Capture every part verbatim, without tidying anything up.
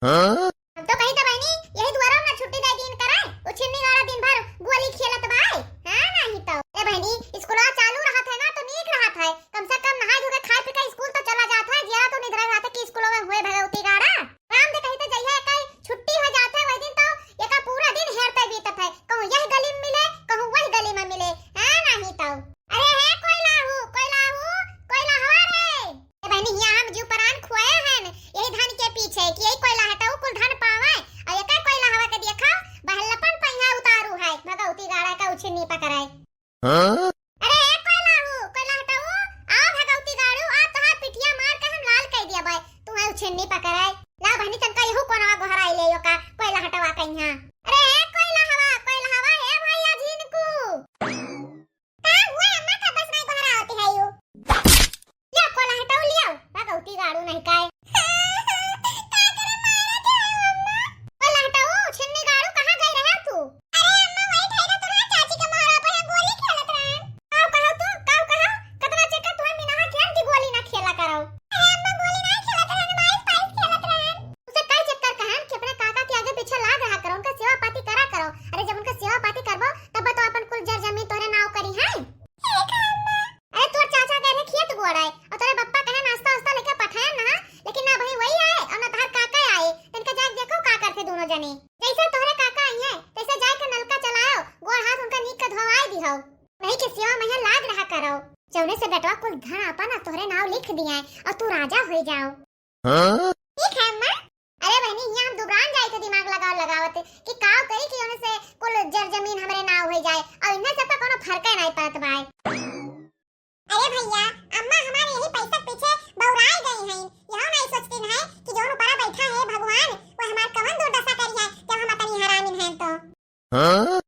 हम तो कही त बहिनी, यही दुआरा में छुट्टी दे दीन कराए, उ छिन्नी गाड़ा दिन भर गोली खेलत बाए। हाँ, नहीं तो। ए बहिनी, स्कूलवा चालू रहत है ना, तो नीक रहत है। कम से कम नहाए धो के खाए पी के स्कूल तो चला जात है, जिया तो निधरा रहत है कि स्कूलों में हुए भगवती गाड़ा। राम दे कही त जइया एका छुट्टी हो जात है, वही दिन तो एका पूरा दिन हेरते बीतत है। कहूँ यह गली में मिले, कहूँ वह गली में मिले। हाँ, नहीं तो। अरे हे कोयला हू, कोयला हू, कोयला हवा रे। ए बहिनी, हियाँ हम जीव परान खोए हन, यही धन के पीछे कि यही कोयला हटाऊ कुल धन पावे, और एकर कोयला हवा के देखा, बहल्लपन पहिया उतारू है, भगवती गाड़ा का उछिन्नी पकड़े। हाँ? अरे ए कोयला हू, कोयला हटाऊ, आ भगवती गाड़ू, आ तोहार पिठिया मार के हम लाल कई दिया बाय, तू है उछिन्नी पकड़े। ला बहिनी, तनका यहू कोनवा गोहराई ले यो का, कोयला हटवा कहिया। अरे ए कोयला हवा, कोयला हवा, हे भैया झिनकू। का हुआ अम्मा, का बस नहीं गोहरावत है यू? लिया कोला हटाओ, लिया। भगवती गाड़ू नहीं काय। का करे मारत है अम्मा? कोला हटाओ, छिन्नी गाड़ू, कहाँ गई रहे तू? अरे अम्मा, वही ठहरा तो रहा, चाची के मोहरा पर गोली खेलत रहे। काऊ कहो तू, काऊ कहो? कतना चक्कर तुम्हें मिना खेल की गोली ना खेला करो। अरे अम्मा, गोली ना खेलत रहे, माइस पाइस खेलत रहे। उसे कई चक्कर कहन कि अपने काका के आगे पीछे लाग रहा करो, उनका सेवा पाती करा करो। अरे जब उनका सेवा पाती करबो तब तो अपन कुल जर जमीन तोहरे नाव करी है। अरे तोर चाचा गए रहे खेत गोड़ाए और तोरे बप्पा कहे नाश्ता वास्ता लेके पठाए ना, लेकिन ना भाई वही आए और ना तोहर काका आए। तनका जाके देखो का करते दोनों जने। जैसे तोहरे काका आई है तैसे जाए के नलका चलाओ, गोड़ हाथ उनका नीक के धोवाई दिहो। नहीं के सेवा में लाग रहा करो। जौने से बेटवा कुल धन आपन तोहरे नाव लिख दिए और तू राजा हो जाओ। हाँ? ठीक है अम्मा। अरे बहनी, हियाँ हम दुबरान जाई थे दिमाग लगावत लगावत कि काव करी कि ओने से कुल जर जमीन हमरे नाव हो जाए और इन्हें सबका कोनो फर्क नहीं पड़त बाय। अरे भैया, अम्मा हमारे यही पैसा के पीछे बौराई गई हैं। यह नहीं सोचती है कि जो ऊपर बैठा है भगवान, वो हमार कवन दुर्दशा करी है जब हम अपनी हरामी हैं तो। हाँ?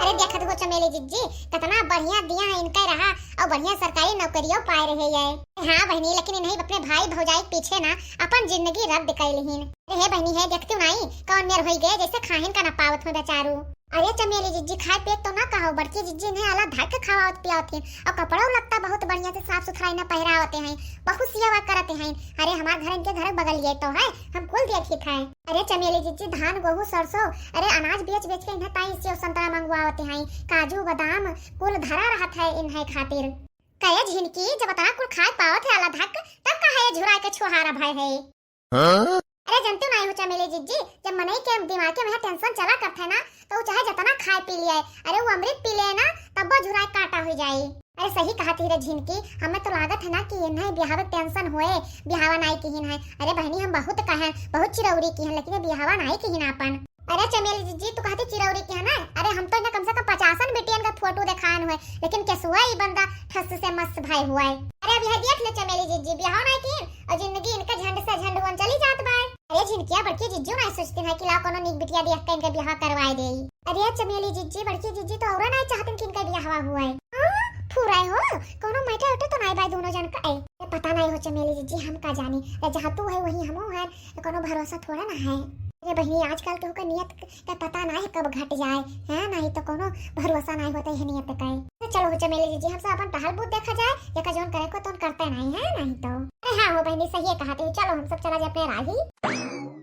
अरे देखत हो चमेली जिज्जी, कितना बढ़िया दिया है इनके रहा और बढ़िया सरकारी नौकरियों पाए रहे ये। हाँ बहनी, लेकिन इन्हें अपने भाई भौजाई के पीछे ना अपन जिंदगी रद्द कर लिहिन। अरे हे बहनी हे, देखती नहीं कौन मेर होई गए, जैसे खाहिन का ना पावत हो बेचारू। अरे चमेली जिज्जी, खाए पिए तो ना कहो, बड़की जिज्जी इन्हें आला धक खावावत पियावत हिन और कपड़ा लत्ता बहुत बढ़िया से साफ सुथराई ना पहरावते हैं, बहुत सेवा करते हैं। अरे हमार घर इनके घर बगल ये तो है, हम कुल देखित है। अरे चमेली जिज्जी, धान, गेहूं, सरसों, अरे अनाज बेच बेच के इन्हें ताई सेव संतरा मंगवावत हैं, काजू, बादाम कुल धरा रहत है इन्हें खातिर। कहे झिनकी, जब इतना कुल खाए पावत है आला धक, तब काहे ये झुराए के छुहारा भय है? हाँ? अरे जनतू नाई हो चमेली जिज्जी, जब मनई के दिमाग के में tension चला करत है ना, तो वो चाहे जितना खाए पी लिया है, अरे वो अमृत पी ले ना, तब वो झुराए काटा हो जाए। अरे सही कहत ही रे झिनकी, हमें तो लागत है ना कि इन्हें बिहावे के tension होए, बिहावा नाई किहिन है। अरे बहनी, हम बहुत कहन, बहुत चिरौरी किहन, लेकिन ये बिहावा नाई किहिन आपन। अरे चमेली जिज्जी, तू कहती चिरौरी किहन है? अरे हम तो इन्हें कम से कम पचासन बिटियन का फोटो देखान हुए, लेकिन केसुआ ई बंदा ठस से मस भय हुआ है। अरे अब यह देख ले चमेली जिज्जी, बिहावा नाई किहिन और जिंदगी इनका झंड से झंड हुअन चली जात बाय। अरे झिनकिया, बड़की जिज्जू नाई सोचती है कि ला कोनो नीक बिटिया देख के इनके बिहावा करवाए देई। अरे चमेली जिज्जी, बड़की जिज्जी तो औरा नाई चाहतिन कि इनका बियाहवा हुआ है। हाँ, फुराए हो, कोनो matter उटर तो नाई बाय दोनों जन का। ए, ए, पता नाई हो चमेली जिज्जी, हम का जानी। ए, जहाँ तू है वहीं हमहू है, ए, कोनो भरोसा थोड़ा ना है। अरे बहिनी, आजकल केहू का नियत का पता नाई है कब घट जाए, है नाई तो कोनो भरोसा नाई होता है नियत का। तो चलो हो चमेली जिज्जी, हम सब अपन टहल बूत देखा जाए, जेका जौन करे को तौन करते नाई है, नाई तो। अरे हाँ हो बहिनी, सही है कहत ही, चलो हम सब चला जाए अपने राही।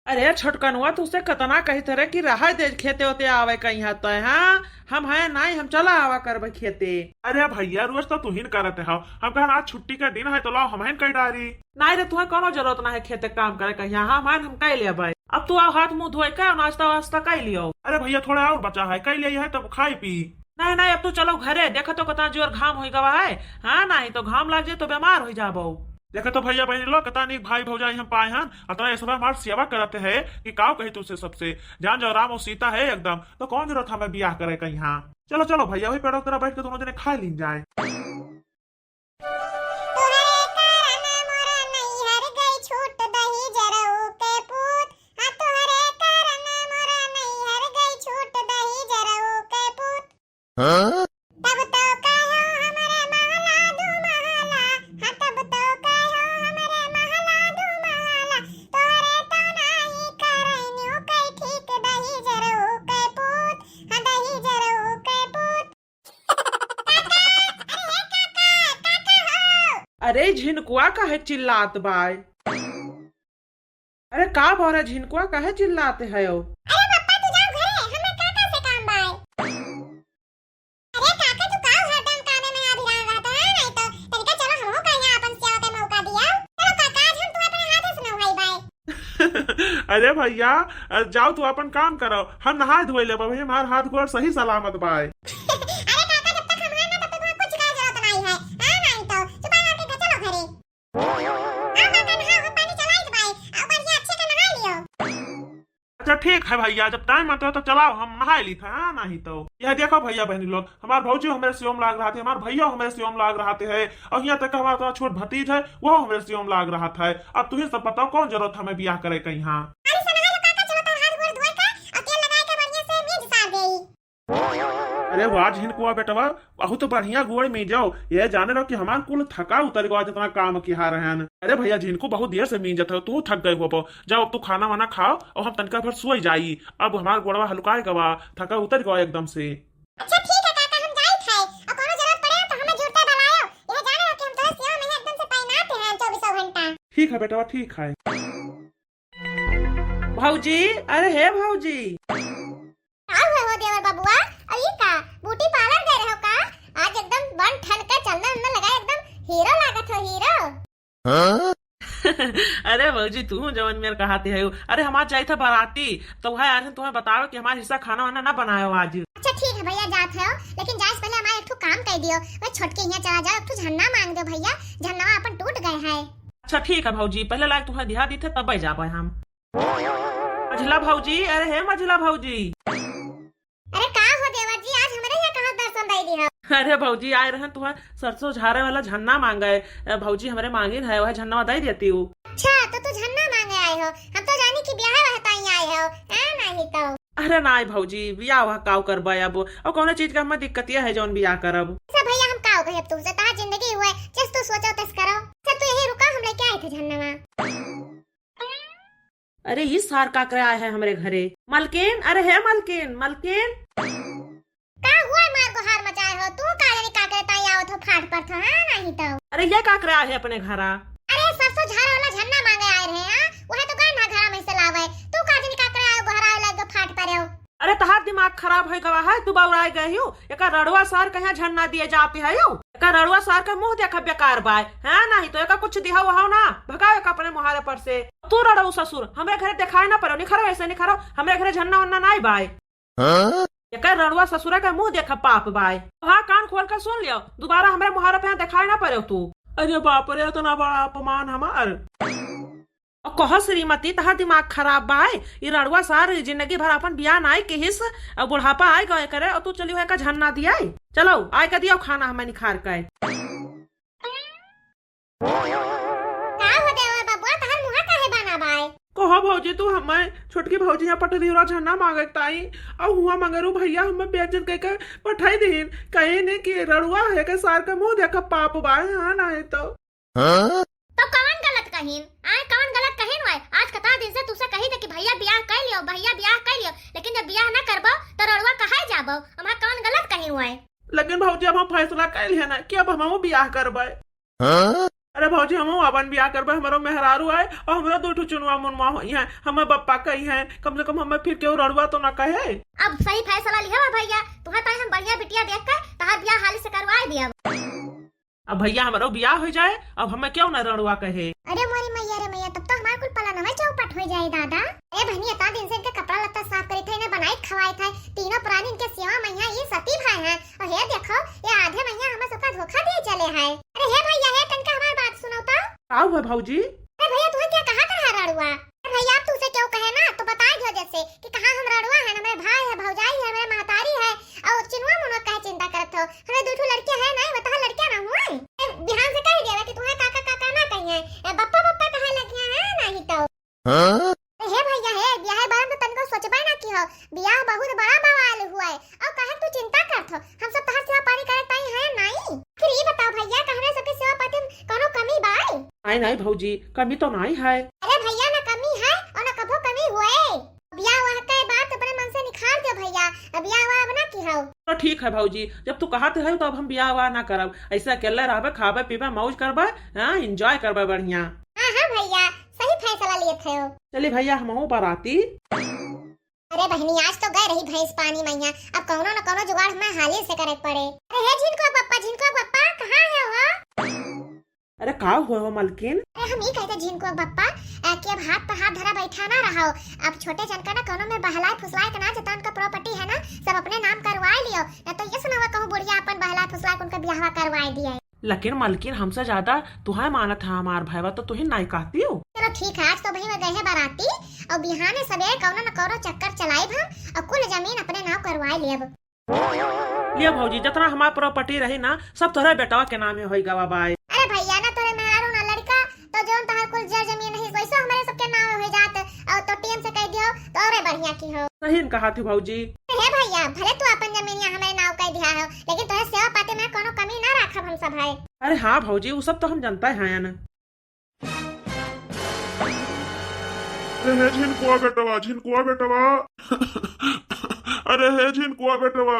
अरे छोटकनुआ, तुसे कतना कहित रहे कि रहा दे खेते ओते आवे कहीं तो, हाँ? हम हैं नाई, हम चला आवा करबे खेते। अरे भैया, रोज तो तुहिन करत हो, हम कहन आज छुट्टी का दिन है तो लाओ हमहिन कई डारी। नाई रे, तुहे कोनो जरूरत ना है खेते काम करे कहीं, हाँ, हम हैं, हम कई लेबे। अब तू आओ हाथ मुंह धोए के, नाश्ता वास्ता कई लियो। अरे भैया, थोड़ा और बचा है, कई लिया है तब खाई पी। नहीं, नहीं, अब तू चलो घरे, देखो तो कितना जोर घाम होई गवा है। हाँ, नहीं तो घाम लाग जाए तो बीमार होई जाबो। देखे तो भैया बहनी लोग, कितना नीक भाई भौजाई हम पाए हन, अतना ऐसा हमार सेवा करत है कि काव कही तुझसे सबसे। जान जाओ राम और सीता है एकदम, तो कौन जरूरत हमें बियाह करे कहीं। हाँ, चलो, चलो भैया, वही पेड़ों की तरह बैठ के दोनों जने खा लीन जाए। तोहरे कारण मोर नैहर गई छूट दही जरऊ के पूत। हाँ, तोहरे कारण मोर नैहर गई छूट दही जरऊ के पूत। हाँ? तब तो कहो हमरे महला दू महला, हाँ, तब तो कहो हमरे महला दू महला, तोहरे तो नाही करैन्यू कई ठीक दही जरऊ के पूत, हाँ, दही जरऊ के पूत। काका, अरे हे झिनकुआ काहे चिल्लात बाय? अरे का भौरा झिनकुआ काहे चिल्लाते है ओ? अरे पप्पा, तू जाओ घरे, हमरा काका से काम बाय। अरे काका, तू काउ हरदम कामे में आधी रात रहत है, नहीं तो तनिका चलो हमहू का यहाँ अपन सेवा के मौका दिया। चलो काका, आज हम तू अपने हाथे से नहवाई बाय। अरे भैया, अ, जाओ तू अपन काम करो, हम नहाए धोए लेबो, भाई हमार हाथ गोड़ सही सलामत बाय। अरे काका, जब तक हम हैं ना तब तक तुम्हें कुछ का जरूरत नहीं है, हाँ नहीं तो चुपा करके चलो घरे। आओ काका, नहाओ, हम पानी चलाइत बाय, आओ बढ़िया अच्छे से नहा लियो। अच्छा ठीक है भैया, जब टाइम आते हो तो चलाओ, हम नहाए ली था, हाँ नहीं तो। यह देखो भैया बहनी लोग, हमार भौजी हमरे सियोम लाग रहत है, हमार भैया हमरे सियोम लाग रहत है, और यहाँ तक हमारा थोड़ा छोट भतीज है, वो हमरे सियोम लाग रहत है। अब तुही सब बताओ कौन जरूरत हमें बियाह करे के यहाँ? अरे से नहा लो काका, चलो तो हाथ गोड़ धोए का और तेल लगाए के बढ़िया से मीज सार देई। अरे वाह झिनकुआ बेटवा, बहुत बढ़िया गोड़ मीजो। ये जाने रहो कि हमार कुल थका उतर गवा जितना काम किहा रहन। अरे भैया झिनकू बहुत देर से मीजत हो, तू थक गए होबो। जाओ अब तू खाना वाना खाओ और हम तनिका भर सोई जाई। अब हमार गोड़वा हलुकाए गवा, थका उतर गवा एकदम से। अच्छा ठीक है काका, हम जाइत है और कोनो जरूरत पड़े तो हमें जुरते बुलायो। यह जाने रहो कि हम तोहरे सेवा में एकदम से तैनात हैं चौबीसों घंटा। ठीक है बेटवा, ठीक है। भौजी, अरे हे भौजी। का हुआ हो देवर बबुआ? और ये का ब्यूटी पार्लर गए रहो का? आज एकदम बन ठन के चंदन वंदन लगाए एकदम हीरो लागत हो, हीरो। हाँ? अरे भौजी, तू जवन मेर कहाते है। अरे हमार जाई था बाराती, तो वह आज तुम्हें बताओ कि हमारे हिस्सा खाना वाना ना बनायो आज। अच्छा ठीक है भैया, जात है, लेकिन जाए से पहले हमारे एक ठो काम कर दियो, वह छोटके यहाँ चला जाओ, एक ठो झन्ना मांग दो भैया, झन्ना अपन टूट गए है। अच्छा ठीक है भौजी, पहले लायक तुम्हें दिहा दी थे तब जाबे हम। मझला भौजी, अरे हे मझला भौजी। अरे का हो देवर जी, आज हमरे यहाँ कहाँ दर्शन दे दी हो? अरे भौजी, आए रहन तुहार सरसों झारे वाला झन्ना मांगे। ए, भौजी हमरे मांगिन है, वह झन्ना दे देती हूँ। अच्छा, तो तू झन्ना मांगे आए हो, हम तो जानी कि ब्याह वह ताई आए हो। आ, नहीं तो। अरे नाई भौजी, बियाह वह काउ करबे अब, और कौनो चीज का हमें दिक्कतिया है जौन बियाह करब। अच्छा भैया, हम काउ कहे अब तुमसे, तहार जिंदगी हुए, जस तू सोचो तस करो। अच्छा तू यही रुका, हम लेके आए थे झन्नवा। अरे ई सार का करे आए है हमरे घरे? मलकिन, अरे हे मलकिन, मलकिन। का हुआ मार गुहार मचाए हो तू? का जानी का करे ताई आवत हो फाट पर थो, हाँ नहीं तो। अरे ये का करे आए है अपने घरा? अरे सरसों झारे वाला झन्ना मांगे आए रहे, हाँ? वह तो गए ना घरा में से लावे। तू का जानी का करे आए हो, गुहार आए लग फाट पर हो। अरे तहार दिमाग खराब है गवा है, तू बौराए गए हो। एका रड़ुआ सार कहाँ झन्ना दिए जाते है हो? एका रड़ुआ सार का मुंह देखा बेकार बाय, हाँ नहीं तो एका कुछ दिहा वहाओ ना, भगाओ एका अपने मुहारे पर से। तू रड़ऊ ससुर, हमरे घरे देखाए ना पड़ो, निखरो ऐसे निखरो, हमरे घरे झन्ना वन्ना नाई बाय। हाँ? एकर रड़ुआ ससुरा के मुंह देखा पाप बाय। हाँ, कान खोल के सुन लियो, दोबारा हमरे मुहारे पे यहाँ देखाए ना पड़ो तू। अरे बाप रे, इतना बड़ा अपमान हमार। और कहो श्रीमती, तहार दिमाग खराब बाय, ई रड़ुआ सार जिंदगी भर अपन बियाह नाई किहिस, और बुढ़ापा आए गए करे, और तू चली हुए का झन्ना दिया। चलो, आए का दियो खाना हमें निखार के। का हो देवर बबुआ, तहार मुहा काहे बना बाय? कहो भौजी, तू हमें छोटकी भौजी यहाँ पटरी वाला झन्ना मांगे के ताई, और हुआ मगरू भैया हमें बेइज्जत कह के पठाई दीन, कहीं नहीं कि रड़ुआ है के सार का मुंह देखा पाप बाय, हाँ नहीं तो। हाँ? तो कवन गलत कहीन? आए, कवन गलत कहीन वाय? आज कतना दिन से तुसे कही थे कि भैया बियाह कर लियो, भैया बियाह कर लियो, लेकिन जब बियाह ना करबो तो रड़ुआ कहाए जाबो? हमार कवन गलत कहीन वाय? लेकिन भौजी, अब हम फैसला कर लिया ना कि अब हम बियाह करबे। हाँ? अरे भौजी, हम अपन बियाह करबे, हमारो मेहरारू आए और हमारा दो ठो चुनवा मुनवा होई है, हमें बप्पा कही है, कम से कम हमें फिर केहू रड़ुआ तो ना कहे। अब सही फैसला लिया भैया, तुहे तो हम बढ़िया बिटिया देख के तहार बियाह हाली से करवाए दिया। अब भैया हमरो बियाह हो जाए, अब हमें क्यों ना रड़ुआ कहे। अरे मोरी मैया रे मैया, तब तो हमार कुल पलनवा चौपट हो जाए दादा। अरे बहनी, इतना दिन से इनके कपड़ा लत्ता साफ करी थे, इन्हें बनाई खवाई थे, तीनों प्राणी इनके सेवा मैया ये सती भाई हैं, और हे देखो ये आधे मैया हमें सबका धोखा दिए चले हैं। अरे हे भैया, हे तनका हमार बात सुनो तो। का हुआ भौजी? अरे भैया, तुहे क्या कहा था रड़ुआ? अरे भैया, अब तुसे क्यों कहे ना, तो बता दियो जैसे कि कहाँ हम रड़ुआ है, हमारे भाई है, भौजाई है, हमारे महतारी है, और चिनुआ मुनुआ काहे चिंता करत हो? हमें दू ठो लड़कियां हैं, नहीं बता लड़कियां ना हुए। ए, बिहान से कह दिया कि तुम्हें काका काका ना कहिए, ए, बप्पा बप्पा कहे लगिया है, नहीं तो। हाँ? ए, हे भैया, हे बियाह बारे में तो तनको सोचबे ना की हो, बियाह बहुत बड़ा बवाल हुआ है, और काहे तू चिंता करत हो? हम सब तहर सेवा पानी करे ताई है, नहीं। फिर ये बताओ भैया, कहने सबके सेवा पाती में कोनो कमी बाई? नहीं, नहीं भौजी, कमी तो नहीं है। अरे भैया, ना कमी है और ना कभो कमी हुए। बियाह वह के बात अपने मन से निकाल दो भैया, अब बियाह हुआ अब ना की हो? तो ठीक है भौजी, जब तू कहत है तो अब हम बियाह हुआ ना करब। ऐसे अकेले रहबे, खाबे पीबे, मौज करबे, हाँ, enjoy करबे बढ़िया। हाँ हाँ भैया, सही फैसला लिए थे हो। चली भैया, हम हो बाराती। अरे बहनी, आज तो गए रही भैंस पानी मइहाँ, अब कौनो न कौनो जुगाड़ हमें हालिन से करे के पड़े। अरे हे झिनकुआ के पप्पा, झिनकुआ के पप्पा, कहाँ है हो? अरे का हुआ हो मलकिन? अरे हम ई कहते झिनकुआ के पप्पा, अ, कि अब हाथ पर हाथ धरा बैठा ना रहो। अब छोटे जन का ना कौनो में बहलाए फुसलाए के ना जता उनका property है ना, सब अपने नाम करवाए लियो, ना तो ये सुनावा कहूँ बुढ़िया अपन बहलाए फुसलाए के उनका बियाहवा करवाए दिए। लेकिन मलकिन, हमसे ज्यादा तुहे मानत है हमार भैया, तो तुही नाई कहती हो। चलो ठीक है, आज तो वही में गए हैं बाराती, और बिहाने सबेरे कौनो न कौनो चक्कर चलाइब हम, और कुल जमीन अपने नाव करवाए लेब। लिया भौजी, जितना हमार property रही ना, सब तोहरे बेटवा के नामे होई गवा बाय। अरे भैया, ना तोरे मेहरारू ना लड़का, तो जौन तोहार कुल जर जमीन रही, वैसो हमरे सबके नामे हो जात, और तो टीएम से कह दियो, तो औरे बढ़िया की हो। सही न कहा थी भौजी। हे भैया, भले तू अपन जमीनिया हमरे नाव कह दिया हो, लेकिन तोहे सेवा पाती में कोनो कमी ना राखब हम सब है। अरे हाँ भौजी, उ सब तो हम जनता है ना। अरे हे झिनकुआ बेटवा, झिनकुआ बेटवा। अरे हे झिनकुआ बेटवा।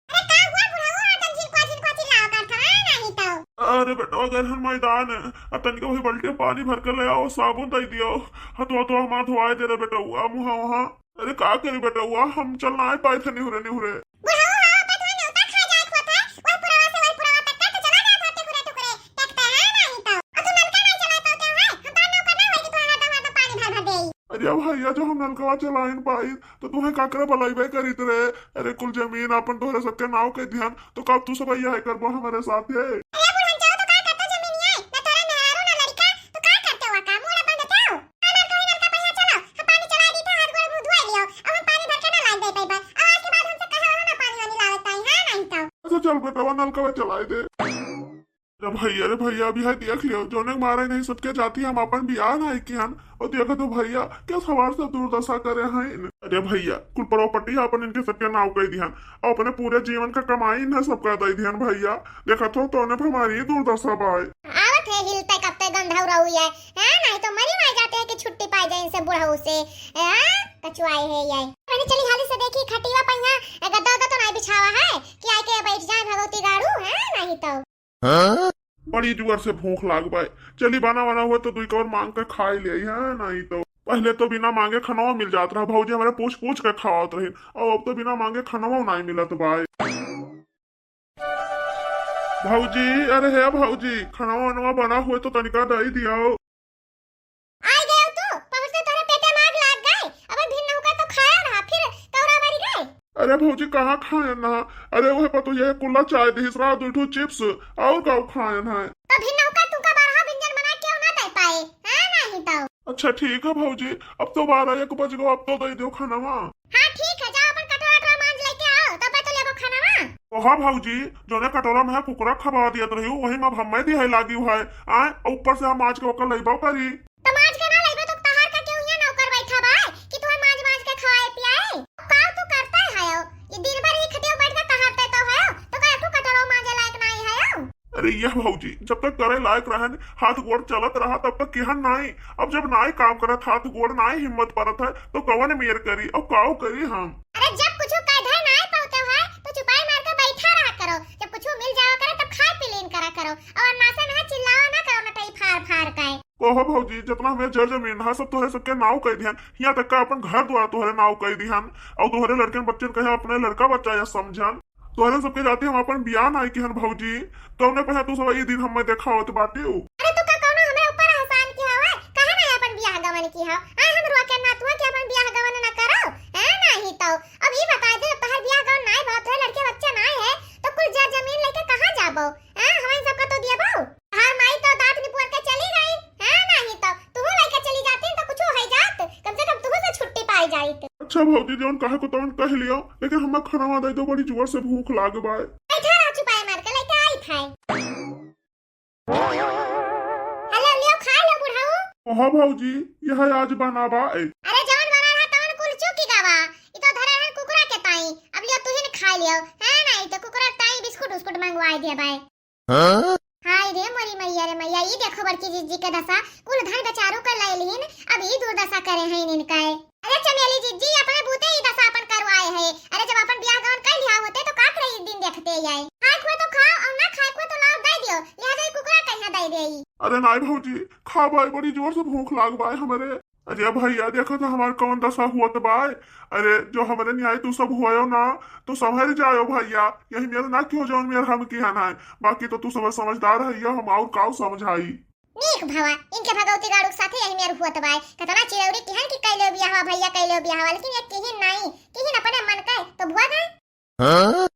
अरे का हुआ बुढ़ऊ, हरदम झिनकुआ झिनकुआ चिल्लाओ करत हवा, नाही तो। अरे बेटवा, गए हन मैदान, आ तनिका वही बल्टी पानी भर के ले आओ, साबुन दे दियो, हथवा तो हमार धोआए दे रे बेटवा, मुहा वहाँ। अरे का करी बेटवा, हम चल ना पाए थे निहुरे निहुरे। बुढ़ऊ हो, पे तुम्हें न्योता खा जाए होत है, वही पुरवा से वही पुरवा तक का तो चला जात हो टुकड़े टुकड़े, देखते हैं नाही तो। और तू नलका नहीं चला पाते हो, हम तो नौकर ना होए कि तुम्हारा हरदम हरदम पानी भर भर देई। अरे भैया, जो हम नलकवा चलाइन पाई, तो तुम्हें काकरा बलाइबे करीत रहे। अरे कुल जमीन अपन तोहरे सबके नाव कह दिहन, तो का तू सब यह करबो हमारे साथ है? अरे बुढ़न, चलो तो का करते जमीनिया, ना तोरे मेहरारू ना लड़का, तो का करते हुआ काम, मुड़ा बंद जाओ। ना, ना, तोही नलका पहिया चलो, हम पानी चला दी था, हाथ गोड़ मुंह धोए लियो, अब हम पानी भर के ना लाग दे पाई, अब आज के बाद हमसे कहे वाला ना पानी वानी लावे ताई, हाँ, नहीं तो। अच्छा चल बेटवा, नलका चलाए दे। अरे भैया, अरे भैया, अभी है देख लियो, जोने के मारे नहीं सबके जाती हम अपन बियाह नहीं किहन, और देखो तो भैया, क्या सवार से दुर्दशा करे हैं। अरे भैया, कुल property अपन इनके सबके नाव कह दिहन, और अपने पूरे जीवन का कमाई इन्हें सबका दे दिहन भैया। देखत हो तो उन्हें हमारी दुर्दशा बाय। आवत है हिलते कपते गंधौरऊ ये, हैं? नहीं तो मरी मार जाते हैं कि छुट्टी पाए जाए इनसे बुढ़ऊ से, हैं? कचुआए है ये। अरे चली हाली से देखी खटिया पहिया, ए, गद्दा उद्दा तो नहीं बिछावा है कि आके बैठ जाए भगवती गाड़ू, हैं? नहीं तो। बड़ी जोर से भूख लाग बाय। चली बना बना हुआ तो दुई कौर मांग के खाए ले, हैं? नहीं तो पहले तो बिना मांगे खनवा मिल जात रहा, भौजी हमारे पूछ पूछ के खवात रही, और अब तो बिना मांगे खनवा नहीं मिलत बाय। भौजी, अरे हे भौजी, खनवा वनवा बना हुए तो तनिका दे दियो। आई गयो तू, पहुँचते तोरे पेटे में आग लाग गए। अबे भिन्न होकर तो खाया रहा, फिर कौरा मरी गए। अरे भौजी, कहाँ खायन ना? अरे वह पर तो यह कुल्ला चाय दिहिस रहा, दो ठो chips, और का खायन है? तो भिन्न होकर तुमका बारह व्यंजन बना के क्यों ना दे पाए? हाँ, नहीं तो। अच्छा ठीक है भौजी, अब तो बारह एक बज गो, अब तो दे दो खाना। हाँ ठीक है, जाओ अपन कटोरा वटोरा मांज लेके आओ, तब तो लेबो खाना। ओ हाँ भौजी, जोने कटोरा में है कुकरा खवा दियत रही, वही में अब हमें दिहे लागी है। आए, ऊपर से हम मांज के ओकर लइबो करी। तो मांज के ना लइबो तो तहार का केहू यहाँ नौकर बैठा बा कि तुम्हें मांज मांज के खवाए पियाए? का तू करता है हो? ये दिन भर ही खटिया बैठ के तहारते तो है, तो का एक ठो कटोरा मांजे लायक नहीं है हो? अरे यह भौजी, जब तक करे लायक रहन, हाथ गोड़ चलत रहा, तब तक किहन नाई। अब जब नाई काम करत, हाथ गोड़ नाई हिम्मत परत है, तो कवन मेर करी और काऊ करी हम? अरे जब कुछ कह धर नाई पाते है, तो चुपाई मार के बैठा रहा करो। जब कुछ मिल जावा करे, तब खाए पी लीन करा करो। और अन्नासे में चिल्लावा ना करो, नटई फार फार के। कहो भौजी, जितना हमें जर जमीन रहा, सब तोहरे सबके नाव कह दिहन। यहाँ तक का अपन घर द्वार तोहरे नाव कह दिहन, और तोहरे लड़कन बच्चन कहे अपने लड़का बच्चा या समझन। तोहरे सबके जाति हम अपन बियाह नाई किहन भौजी, तौने पहे तू सब ई दिन हमें देखावत बाटिउ। अरे तू का कौनो हमरे ऊपर एहसान किहा हुआ? कहा ना अपन बियाह गवन किहा? आए हम रुआ के नातुआ के अपन बियाह गवन ना करो, हैं? नाही तो अब ई बताए दे, तोहर बियाह गवन नाई भा, तोहरे लड़के बच्चा नाई है, तो कुल जर जमीन लेके कहाँ जाबो? हैं? हमन सबका तो दियबो? तोहर माई तो दांत निपोर के चली गई, हैं? नाही तो तुहू लेके चली जाती तो कुछ हो जात, कम से कम तुहू से छुट्टी पाई जाइत। अच्छा भौजी, जौन कहे को तौन कह लियो, लेकिन हमें खाना दे दो, बड़ी जोर से भूख लाग बाय। बैठा रहो चुपाए मार के, लेके आई खाए। हेलो, लियो खा लो बुढ़ऊ। हाँ भौजी, यह आज बना बाय। अरे जौन बना रहा तौन कुल चुकी गवा। ई तो धरे हैं कुकुरा के ताई। अब लियो तू ही ने खा लियो। है ना, ई तो कुकुरा के ताई बिस्कुट उस्कुट मंगवाए दिया बाय। हाँ? हाय रे मोरी मैया रे मैया, ई देखो बड़की जिज्जी के दशा, कुल धन बेचारू के ले लीन, अब ई दुर्दशा करे हैं इनका। अरे चमेली जिज्जी, अपने बूते ई दशा अपन करवाए। खते आए। खाए खुए तो खाओ और ना खाए खुए तो लाओ दे दियो, लिहाजा ई कुकुरा कहीं दे देई। अरे नाई भौजी, खा भाई, बड़ी जोर से भूख लाग बाय हमरे। अरे भैया, देखो तो हमार कौन दशा हुआ तो बाय। अरे जो हमरे नियाय तू सब हुआयो ना, तो संभर जायो भैया। यही मेर ना क्यों जौन मेर हम किया ना है, बाकी तो तू सब समझदार है, हम और काऊ समझाई। नीक भवा, इनके भगवती गाड़ू के साथे यही मेर हुआ तो बाय। कतना चिरौरी किहन कि कैले बियाहवा भैया, कैले बियाहवा, लेकिन ये किहिन नाई, किहिन अपने मन के तो भुआ गए। हाँ?